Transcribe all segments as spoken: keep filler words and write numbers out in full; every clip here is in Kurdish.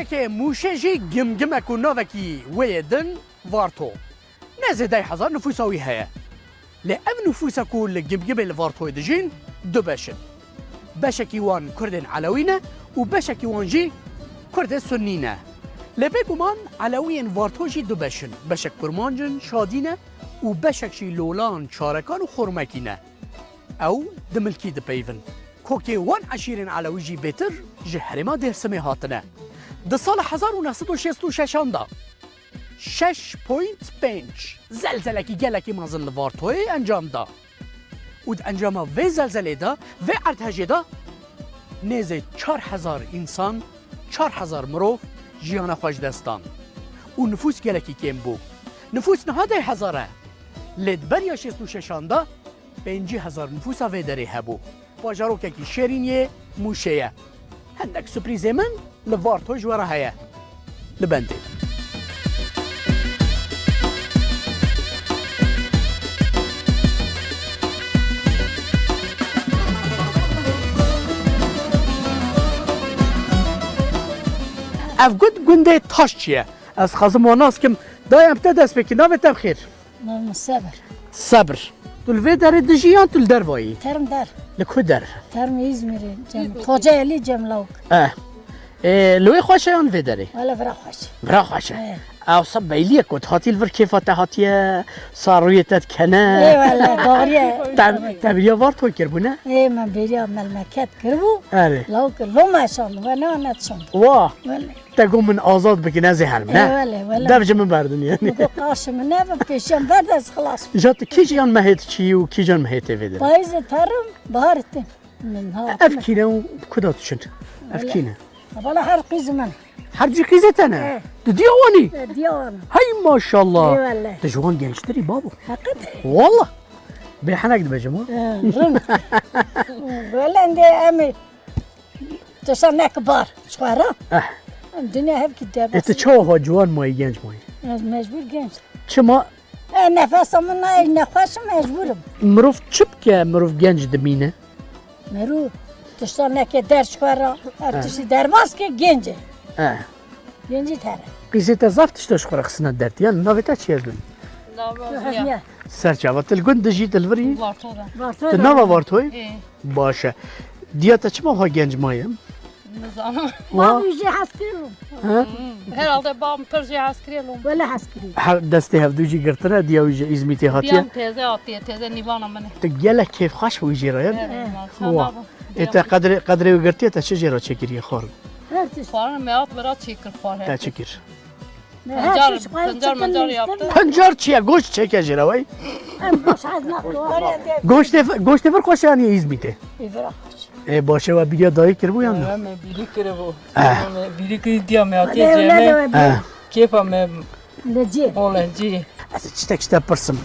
Yekê Mûşê jî Gimgim e ku navekî wê yê din Varto. Nêzî deh hezar nifûsa wî heye. Lê ev nifûsa ku li Gimgimê li Vartoyê dijîn du beş in. Beşekî wan Kurdên Elewî ne û beşekî wan jî Kurdên Sunnî ne. Lê bêguman Elewiyên Varto jî du beş in. Beşek Kurmanc in, Şadî ne û beşek jî Lolan, Çarekan û Xormekî ne. Ew di milkî dipeyvin. Kokê wan eşîrên Elewî jî bêtir ji herêma Dêrsimê hatine. Di sala hezar û neh sed û şêst û şeşan de şeş point pênc zelzelekî gelekî mezin li Vartoyê encam da. Û di encama vê zelzelê de, vê erdhejê de nêzê çar hezar însan, çar hezar mirov jiyana xwe ji dest dan. Û nifûs gelekî kêm bû. Nifûs niha deh hezar e. Lê di beriya şêst û şeşan de pêncî hezar nifûsa vê derê hebû. Bajarokekî şêrîn yê Mûşê ye. Hindek surprîzê min li Varto ji we re heye. Li bendê. Ev gund gundê Taşçî ye. Ez xwazim wan nas kim. Dayê, em te dest pê kî. Navê te bi xêr? Navê min Sebir. Sebir. Tu li vê derê dijî yan tu li derva yî? Term der. Li ku der? Term Îzmîrê, Cem-, Kocaeli Cemlawuk. Eh. Ê, li wê xweş e yan vê derê? Wele vira xweş. Vira xweş e. Eh. Ew sa beyliyek ku hatî li vir kêfa te hatiye, sa rûyê te dikene. Ê wele, doğru ye. Te, te bêriya Vartoyê kiribû ne? Ê, me bêriya melmeket kiribû. Erê. Lawuk, loma şand, we ne, ne şand. Wa. Wele. Te got min azad bikin, ez ê herim, ne? Ê, wele, wele. Dev ji min berdin yani. Min got qaşê min nebe, pêşiyan berde ez xilas bim. Ja tu kîjan mehê diçî û kîjan mehê tê vê derê? Payîzê terim, bahar tim. Min ha. Ev kî ne û ku da diçin? Ev kî ne? Wele her qîz min. Her cî qîzê te ne? Ê. Tu diya wan î? Ê, diya wan. Hey maşallah. Ê, wele. Tu ji wan gençtir î babo. Heqet. Wallah. Bê henek dibêjim ha. Ê, rind. Wele endê em ê Tişta ne kibar, ji xwe re. Eh. Em dinya hevkî derbas. E, tu çawa ha ciwan mayî, genc mayî? Ez mecbûr genc. Çima? E, nefesa min nayê, nexweş im, mecbûr im. Mirov çi bike, mirov genc dimîne? Mirov tişta neke der ji xwe re, her tiştî derbas ke genc e. Eh. Gencî tere. Qîzê te zaf tişta ji xwe re xistina derdiyan, navê te çi ye ez bim? Navê Hezniye. Serçava, tu li gund dijî, tu li vir î? Varto de. Varto de. Tu nava Vartoyê? Ê. Baş e. Diya te çima ha genc maye? Nizanim. Wa? Bavê jê hez kiriye. Ha? Herhalde babam pir jê hez kiriye lom. Wele hez kiriye. Her destê hevdû jî girtine, diya wî ji Îzmîtê hatiye. Diyam teze hatiye, teze nîvana min e. Tu gelek kêfxweş bû jê re, ya? Evet, maşallah. Wa. Ê te qedrê, qedrê wî girtiye, te çi jê re çêkiriye xwarin? Her tişt. Xwarin me hat bira çêkir xwar. Te çi kir? Pancar, pancar mancar yaptı. Pancar çi ye? Goşt çêke jê re wey. Em goşt hez nakin. Goştê, goştê vir xweş e yanî Îzmîtê? Ê, vira xweş. Ê, başê we bîriya dayî kiribû yan na? He, me bîrî kiribû. Eh. Me bîrî kirî diya me hatiye cem e. Eh. Kêfa me. Li cê. Hole cê. Ez çitek ji te pirsim.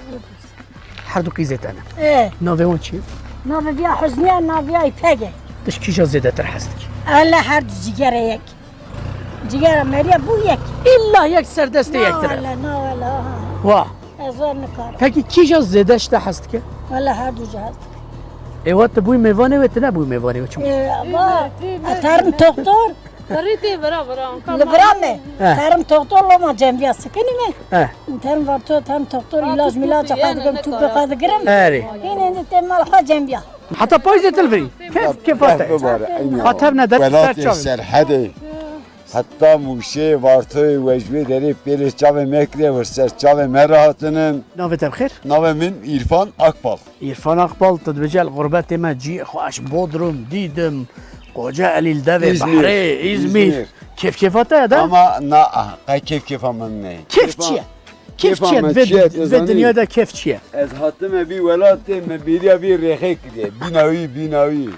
Her du qîzê te ne. Ê. Navê wan çi ye? Navê viya Huzniye, navê viya Îpek e. Tu ji kîjan zêdetir hez dikî? Ele her du cîgere yek. Cigera meriya bû yek. Îlla yek serdestê yektir e. Na wele, na wele, aha. Wa. Ez wer nikarim. Pekî kîjan zêde ji te hez dike? Wele her du jî hez dike. Ê wa tu bûyî mêvanê wê, tu nebûyî mêvanê wê çima? Ê, va, ez terim doktor. Li vira me. He. Terim doktor loma cembiya sikinî me. He. Terim var tu, terim doktor, ilac milac xwe digirim, tûpê xwe digirim. Erê. Hîn êndî tê mal xwe cembiya. Heta payîzê tu li vir î. Kêf, kêfa te. Xatir ne de ser çavê. Serhedê. Heta Mûşê, Vartoyê, we ji wê derê pêlê çavê me kiriye, wir ser çavê me re hatinin. Navê te bi xêr? Navê min Îrfan Akbal. Îrfan Akbal, tu dibêje li xurbetê me cî xweş, Bodrum, Dîdim, Kocaeli, li devê behrê, Îzmîr. Îzmîr. Kêf kêfa te ye de? Ama na, ah, qey kêf kêfa min neyê. Kêf çi ye? Kêf çi ye? Vê, vê dinyayê de kêf çi ye? Ez hatime vî welatê, me bêriya vî rêxê kiriye. Bîna wî, bîna wî.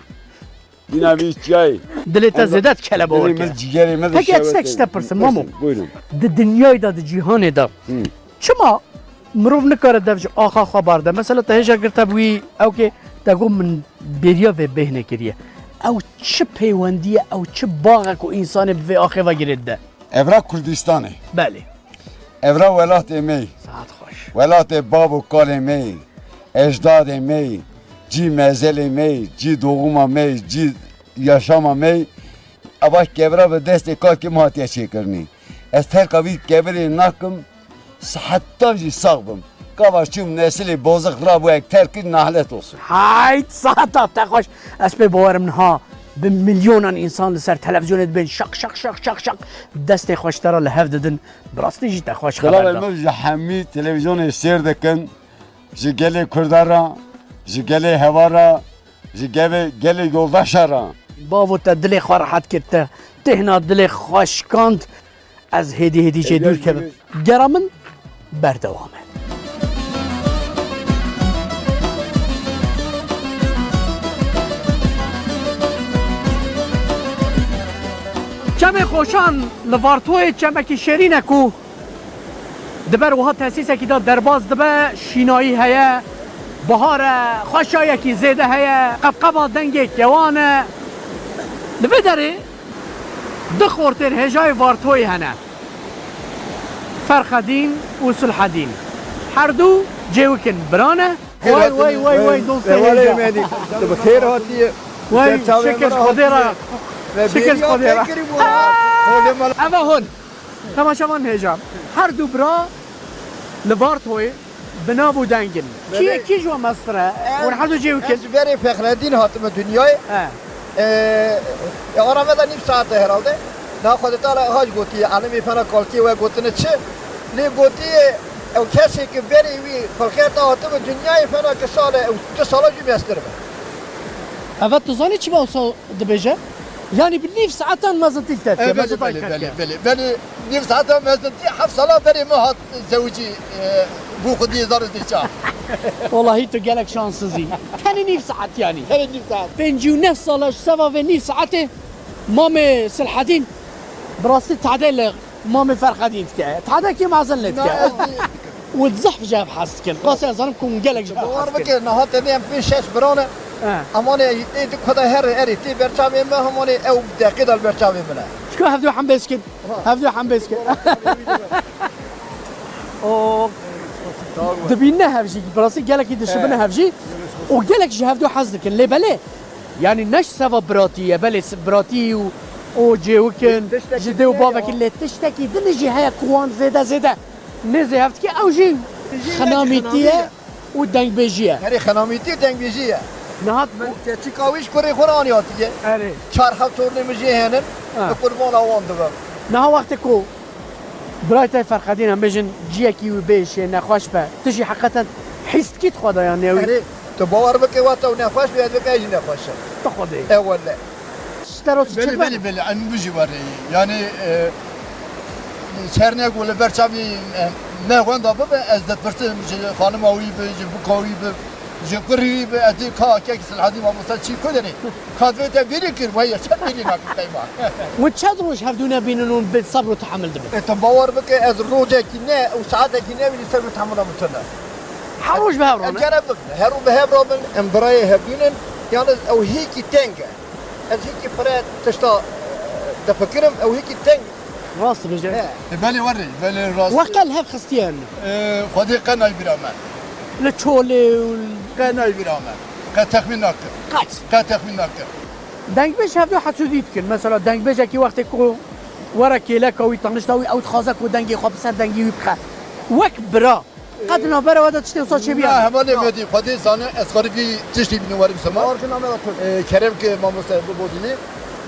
Bîna vî çiyayê. Dilê te zêde dikelebor ke. Dilê min, cîgerê min. Peki, tiştek ji te pirsim, mamo. Buyurun. Di dinyayê de, di cîhanê de. Hı. Çima mirov nikare dev ji axa xwe barde? Mesela te hêja girte bi wî, ew kê te got min bêriya vê bêhnê kiriye. Ew çi pêwendî ye, ew çi baxek û însanê bi vê axê ve girê dide? Evra Kurdistanê. Belê. Evra welatê me. Saet xweş. Welatê bav û kalê me. Ecdadê me. Cî mezelê me. Cî doğuma me. Cî yaşama me. Eva kevra bi destê kalkê min hatiye çêkirinê. Ez terka vî kevirê nakim, sihetan jî sax bim. Gava çûm nesilê bozik rabû ek terk kir, nahlet olsun. Hayt, saheta te xweş. Ez pê bawerim niha bi milyonan însan li ser televîzyonê dibên şak, şak, şak, şak, şak. Destê xwe ji te re li hev didin. Bi rastî jî te xweş xeber da. Silavê min ji hemî televîzyonê sêr dikin. Ji gelê Kurda re, ji gelê hewa re, ji gelê, gelê yoldaşa re. Bavo te dilê xwe rehet kir, te têhna dilê xwe şikand. Ez hêdî hêdî jê dûr kevim. Gera min berdewam e. Çemê Xoşan li Vartoyê çemekî şêrîn e ku di ber wiha tesîsekî de derbas dibe, şînayî heye, bihar e, xweşayekî zêde heye, qebqeba dengê kewan e. Li vê derê du xortên hêjayê Vartoyê hene. Ferxedîn û Silhedîn. Her du cêwik in, bira ne. Wey, wey, wey, wey, dostê hêja. Tu bi xêr hatiye. Wey, şikir Xwedê re. Şikir Xwedê re. Eve hûn. Temaşevan hêja. Her du bira li Vartoyê bi nav û deng in. Kî, kî ji we mestir e? Hûn her du cêwik in. Ez ji berê Fexredîn hatime dinyayê. He. Ee, e, ara me de nîv saet e herhalde. Niha Xwedê Teala hac gotiye, alimê fena kalkê we gotine çi? Lê gotiye, ew kesê ki berê wî xilqeta hatibû dinyayê fena ki sal e, ew tu sala jî mestir be. Evet, tu zanî çima wisa dibêje? Yanî bi nîv saetan mezintî li te dikiye, belê, mezintî belê, li te belê, dikiye. Belê, belê. Nîv saetan mezintî heft sala berê min hat zewicî, e, bû xwediyê zar ez dê ça. Wallahî tu gelek şansiz î. Tenê nîv saet yanî. Tenê nîv saet. Pêncî û neh sala ji seva vê nîv saetê mamê Silhedîn bi rastî tadê li mamê Ferxedîn dike. Tadekî mezin lê dike. Na, ez û zehf ji hev hez dikin. Qasê ez zanim ku hûn gelek ji hev hez dikin. Bawer bike, niha tenê em pênc şeş bira ne. He. Emanê ê di kuda her erê tê berçavê me, hemanê ew deqê de li berçavê min e. Çika hevdu hembêz kin. Ha. Hevdu hembêz kin. O dibîne hev jî, bi rastî gelekî dişibine hev jî. He. Û gelek ji hevdu hez dikin. Lê belê, yanî ne ji seva biratî ye, belê s-, biratî û, û cêwik in, ji dê û bavekî, lê tiştekî din jî heye ku wan zêde zêde nêzê hev dike, ew jî xinamîtî ye û dengbêjî ye. Herê xinamîtî û dengbêjî ye. Niha min keçika wî ji kurê xwe re anî hatiye. Erê. Çar hev tornê min jê hene, ha, bi qurbana wan dibim. Niha wextê ku birayê te Ferxedîn em bêjin ciyekî wî bêşê nexweş be, tu jî heqeten hîs dikî di xwe de yan ne wî? Erê, tu bawer bike, wexta ew nexweş be, ez bike ez jî nexweş im. Bi Xwedê. E wele. Ji te re çi çêdibe? Belê, belê, belê, em bijî werê. Yanî, e, çernek û li ber çavî, e, me wenda bibe, ez dipirsim ji xanima wî bi, ji bûka wî bi, ji kurî wî bi, ez dê ka kek Silhedî mamosta çî ku derê. Ka divê te bîrî kir, weye çend bîrî nakir qeyma. Hûn çend roj hevdû nebînin û bi sebr û tehemil dibin? E, tu bawer bike, ez rojekî ne û saetekî nebînî sebr û tehemila min tune. Her roj bi hev re ne? Em care bibin, her roj bi hev re bin, em birayê hevdû nin, yalnız ew hêkî teng e. Ez hîkî pire tişta, e, difikirim, ew hîkî teng. Rast dibêje. He. E, belê werê, belê rast. We qe li hev xistiye ne? E, Xwedê qe nayê bîra me. Li çolê û qe nayê bîra me. Qe texmîn nakim. Qet. Qe texmîn nakim. Dengbêj hevdu hesûdî dikin. Mesela dengbêjekî wextê ku were kêleka wî, tanişta wî, ew dixwaze ku dengê xwe bi ser dengê wî bixe. Wek bira. Qet di navbera we de tiştê wisa çêbûye? Na, hevalê me dî, Xwedê zane, ez karîbî tiştî bînim werim sema. Orjina me de tut. E, kerem ke mamoste bibodînê.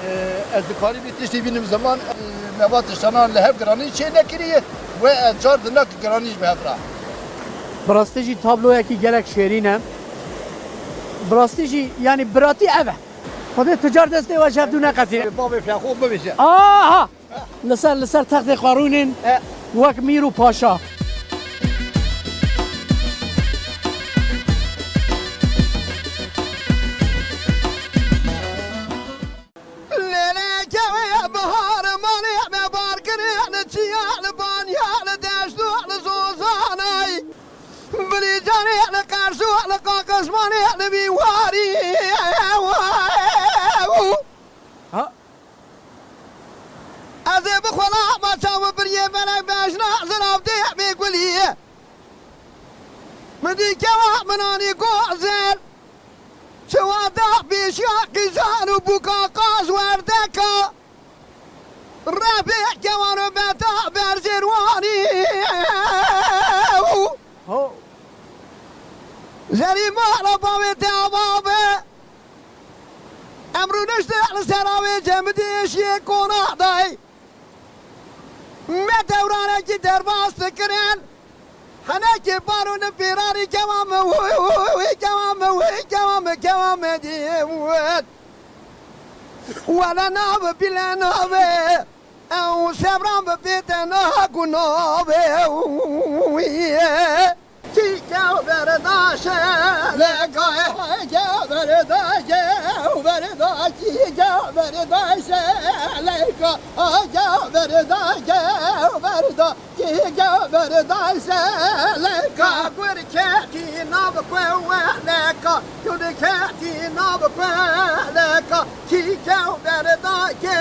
E, ez dikarîbî tiştî bînim zeman, e, me va tiştana li hev giranî çê nekiriye. We ez car dinak giranî ji bi hev ra. Bi rastî jî tabloyekî gelek şêrîn e. Bi rastî jî, yanî biratî ev e. Xwedê tu car destê we ji hev dû neqetîne. Bavê Fexo bibêje. Aha! Li ser, li ser textê xwe rûnin, e, wek mîr û paşa. Lêleke wê bihar malê me bar kirê, li çiya, li banya, li deşt û li zozanay. Bilîcanê, li qerş û li qaqizmanê, li vî warî. Ha? Ez ê bixwela ma çaw biriyê belek bejna, zirav dê bê gulî. Min dî kewa min anî gozel. Çiwa da pêşiya qîzan û bûka qaz werdeka. Rebê kewano beta berzêrwanî. Ho. Zerî mala bavê te ava be. Em rûnişte li ser avê cemidê şiyê kona dayî. Me dewranekî derbas dikirin. Henekê baro li pêranî kewa me, wî, wî, wî, kewa me, wî, kewa me, kewa me dî wet. Wele nabe bîle nabe. Ew sebran bi pê te naku nabe. Çîke û berdaşe leka, çîke û berdaşe û berda, çîke û berdaşe leka, çîke û berdaşe û berda, çîke û berdaşe leka. Gur ketî nav kuweleka, gur ketî nav kuweleka, çîke û berda, ke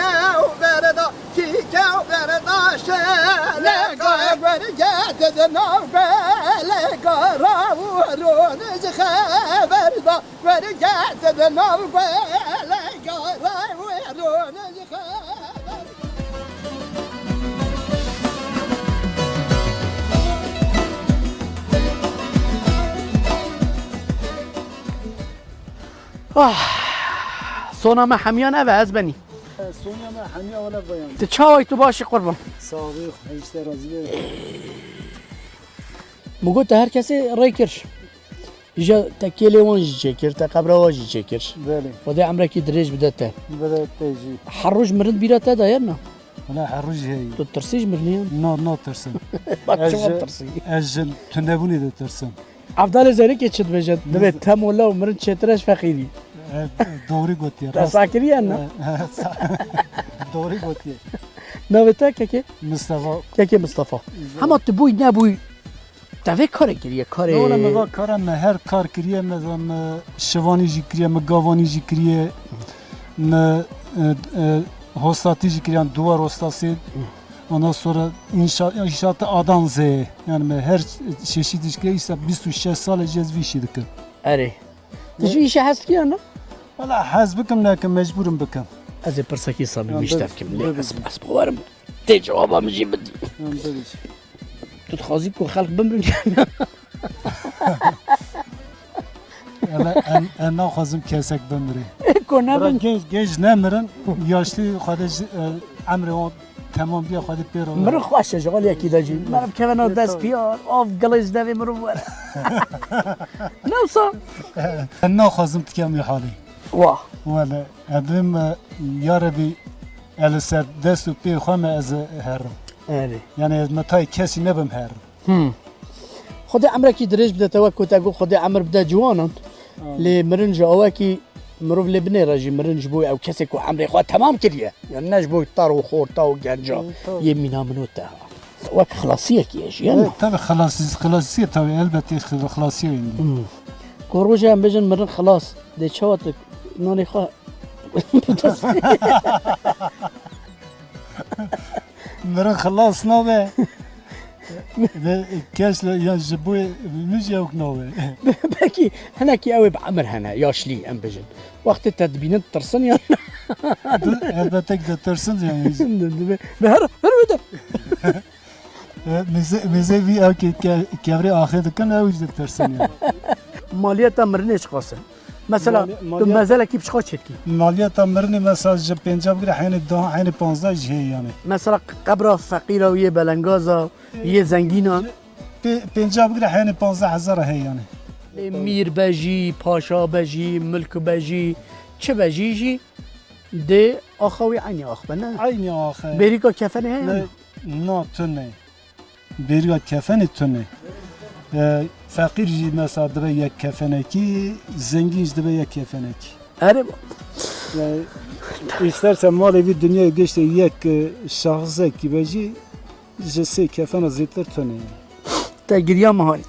û berda. Çîke û berda şeleka, wergete di nav beleka, raw û rûnê ji xeber da, wergete di nav beleka, raw û rûnê ji xeber da. Ah, sona me hemiyan ev e, ez benî. Sonya me hemiya wele bayan. Tu çawa yî, tu baş î qurban? Sağ ol, Hecî te razî be. Min got te her kesê rê kir. Îja te kêlê wan jî çêkir, te qebra wan jî çêkir. Belê. Xwedê emrekî dirêj bide te. Bide te jî. Her roj mirin bîra te de ye na? Wele her roj heye. Tu tirsî ji mirinê yan? Na, natirsim. Bak, ez çima ji, tirsî? Ez ji tunebûnê ditirsim. Evdalê Zerikê çi dibêje? Divê temo lew mirin çêtir e ji feqîrî. E, doğru gotiye. Te rast. Sa kiriye ne? E, e, sa-, doğru gotiye. Navê te kekê? Mustafa. Kekê Mustafa. Hema tu bûy nebûy, te vê karê kiriye, karê. Ne wala me va kara me her kar kiriye, me va me şivanî jî kiriye, me gavanî jî kiriye, me, e, e, hostatî jî kiriye, yani duvar hostası. Ondan sonra inşa-, inşaatı adan zê. Yani me her çeşit iş kiriye, işte bîst û şeş sal ez vî işi dikim. Erê. Tu ji îşe hez dikî yan na? Wala hez bikim nekim, mecbûrim bikim. Ez ê pirsekî samîmî ji te bikim. Lê ez, ez bawerim tê cewaba min jî bidî. Tu dixwazî ku xelk bimirin? Em, em, em naxwazim kesek bimire. Ku nebin. Genç, genç nemirin, yaşlı Xwedê ji, e, emrê wan Temam, biya Xwedê pê re. Mirin xweş e ji aliyekî de jî. Meriv keve nav dest piyar, av gilê ji devê mirov were. Ne wisa? Ez naxwazim tikem wî halî. Wah. Wele, ez dibêm, e, ya Rebî, ez li ser dest û pê xwe me ez herim. Erê. Yani ez metayê kesî nebim herim. Hmm. Xwedê emrekî dirêj bide te, wek ku te got, Xwedê emir bide ciwanan. Amin. Lê mirin ji awekî mirov lê binêre jî, mirin ji bo ew kesê ku emrê xwe temam kiriye. Yani ne ji bo tar û xorta û genca yê mîna min û te. Wek xilasiyekî ye jî, yani. Evet, tabii xilasî-, xilasiyê tabii elbette xil-, xilasiyê indi. Hmm. Ku rojê em bêjin mirin xilas, dê çawa tu nanê xwe Mirin xilas nabe. Ve kes le, ya ji bo min jî ewk nabe. Belkî hinekî ew ê bi emir hene, yaşlî em bêjin. Wextê te dibînin tirsin ya. Elbette ki de tirsin yani. Dibe, her, her wê de. E, mêze-, mêze vî ew ke-, ke-, kevrê axê dikin, ew jî ditirsin yani. Maliyeta mirinê çiqas e? Mesela, mali-, tu maliyet-, mezelekî bi çiqa çêdikî? Maliyeta mirinê mesela ji pênca bigire heynê deh, heynê panzdeh jî heye yani. Mesela qebra feqîra û yê belengaza, yê zengîna? Pê-, pênca bigire heynê panzdeh hezar heye yani. Lê mîr be jî, paşa be jî, milk be jî, çi be jî jî dê axa wî eynî ax be, ne? Eynî ax e. Bêrîka kefenê heye ne? Na, tune. Bêriya kefenê tune. E, feqîr jî mesela dibe yek kefenekî, zengîn jî dibe yek kefenekî. Erê. Yani, îsterse malê vî dinyayê giştê yek, e, şahsekî be jî, ji sê kefena zêdetir tune. Te giriya me halî.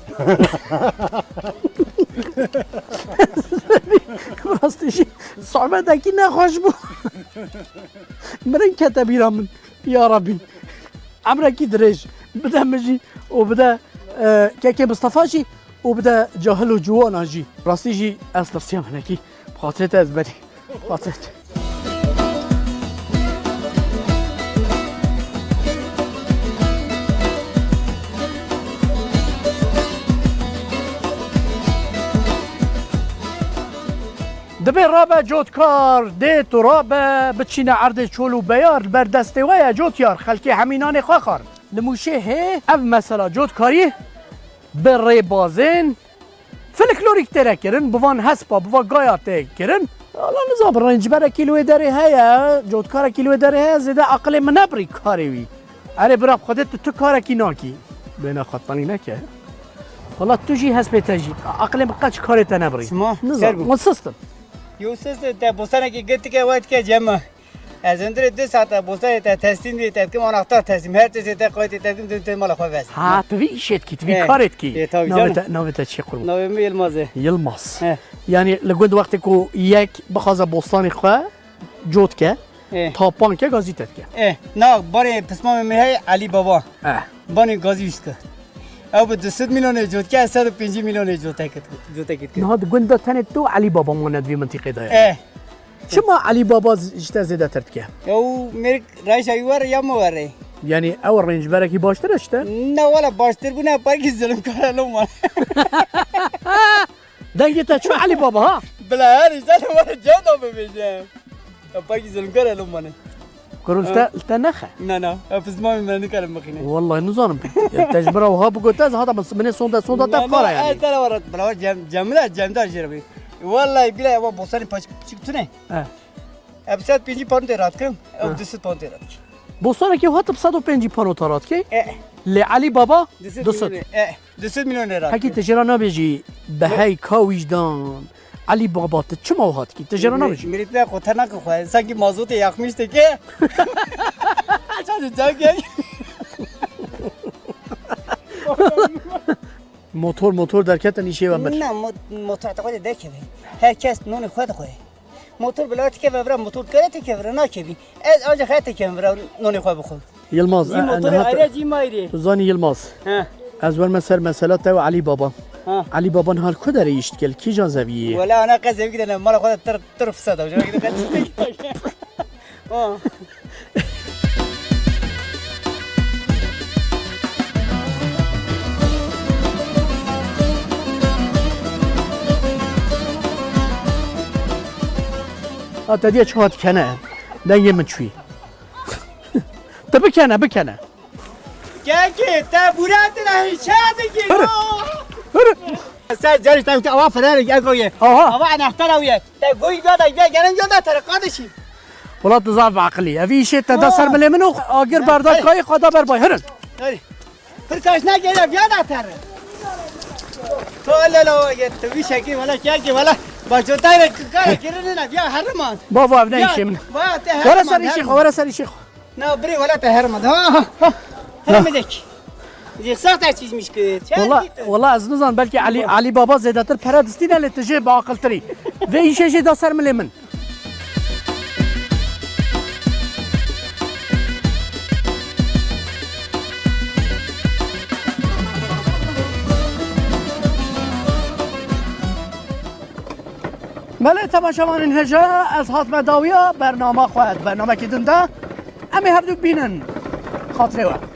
Rastî jî sohbetekî nexweş bû. Mirin kete bîra min. Ya Rabbî, emrekî dirêj bide min jî û bide, e, kekê Mistefa jî û bide cahil û ciwanan jî. Rastî jî ez tirsiyam hinekî. Bi xatirê te ez berî. Bi xatirê te. Dibê rabe cotkar, dê tu rabe, biçîne erdê çol û beyar, li ber destê we ye cotyar, xelkê hemî nanê xwe xwarin. Li Mûşê hê ev mesela cotkarî bi rêbazên folklorîk tê re kirin, bi van hespa, bi van gaya tê kirin. Wala nizam, rêncberekî li wê derê heye, cotkarekî li wê derê heye, zêde aqilê min nebirî karê wî. Erê bira, bi Xwedê tu, tu karekî nakî. Bêhna xwe tenî neke. Wala tu jî hespê te jî. Aqilê min qet ji karê te nebirî. Sima, Nizam, ser bû. Min sistim. Yo, siz de te bostanekî girtike, waytike cema. Ez hundirê du saete bostanê te teslîm dî, te dikim anahtar teslîm. Her tiştê te qaytê te dikim, dön te mala xwe vez. Ha, tu vî îşê dikî, tu vî Eh. karê dikî. Eh, tabii Navê canım. te, navê te çi qurban? Navê min Yilmaz e. Yilmaz. Eh. Yani li gund wextê ku yek bixwaze bostanê xwe cot ke, Eh. tapan ke, gazî te dike. Eh, na, barê pismamê min heye Elî Baba. Eh. Banê gazî wîst ke. Ew bi du sed milyonê cot ke, sed û pêncî milyonê cotekî dike. Niha di gund de tenê tu Elî Baba mane di vî mintîqê de ye. Eh. Çima Elî Baba z-, ji te zêdetir dike? Ya û mêrik rayşa wî were ya min were. Yani ew rêncberekî baştir e ji te? Ne wala baştir bûne, parkî zulmkar e lo mane. Dengê te çû Elî Baba ha? Bila her îşte li were cem da bibêje. Ya parkî zulmkar e lo mane. Kuro li te, li te nexe? Na, na. Ev pismamê me nikarim bixîne. Wallahî nizanim. Te ji min re wiha bigot, ez hata min, minê sonde, sonda te Na, qara na, yani. Ez te re were, bila were cem, cem de, cem de jê re bî. Wallahî bila ewa bostanê paç küçük tune. He. Ev sed pêncî pound tê rat kim, ew Ha. du sed pound tê rat kim. Bostanekî hat bi sed û pêncî pound ta rat kê? E. Lê Elî Baba du sed. Du sed milyonê, e. Du sed milyonê rat Pekî kim. Tu jê re nabêjî, bi hey ka wîjdan, Elî Baba tu çima wiha dikî? Tu jê re nabêjî? Millet ne xwe te nake xwe, sanki mazotê yakmış te ke. Çadı çak ya. Motor, motor derketin îşê we mir. Na, mo-, motor te xwe de derkeve. Her kes nonê xwe dixwe. Motor bila te keve vira, motor kere te keve vira, nakevî. Ez ancak her te keve vira nonê xwe bixwim. Yilmaz, Cî e, motorê niha te-, ayrı, cî mayrê. Tu zanî Yilmaz. He. Ez werme ser mesela te û Elî Baba. Ha. Elî Baba niha li ku derê îş dike, li kîjan zeviyê ye? Wela ana qe zevî de ne, mala xwe de tir, tir fisa da. Ha. Ha, te diye çi hat kene? Dengê min çûyî. Te bikene, bikene. Kekê, te bûretine hîçe dikî. Hır. Hır. Sen carî te ava fener egoye. Aha. Ava anahtar awiye. Te goy gada gel gelen yolda tere kardeşim. Polat nizam ve aqilî. Ev îşê te da ser milê min û agir berda kayê xwe da ber bay. Hirin. Hadi. Pir kaş ne gele biya da tere. To le la gel. Tu bir şekil valla gel ki valla. Bak şu tayre kara kirine ne biya herman. Baba ev ne Ya, işê min? Baya te Were herman, ser işê xwe, herman. Were ser işê xwe. Na, birê wela te herma da. Ha, ha. Hermedek. Zî saxta çizmiş ki. Wala, wala ez nizan, belkî Elî, Elî Baba zêdetir pere distîne, lê tu jê biaqiltirî. Vê îşê jê da ser milê min. Belê temaşevanên hêja, ez hatime dawiya bernama xwe. Di bernamekî din de em ê hevdû bînin. Xatirê we.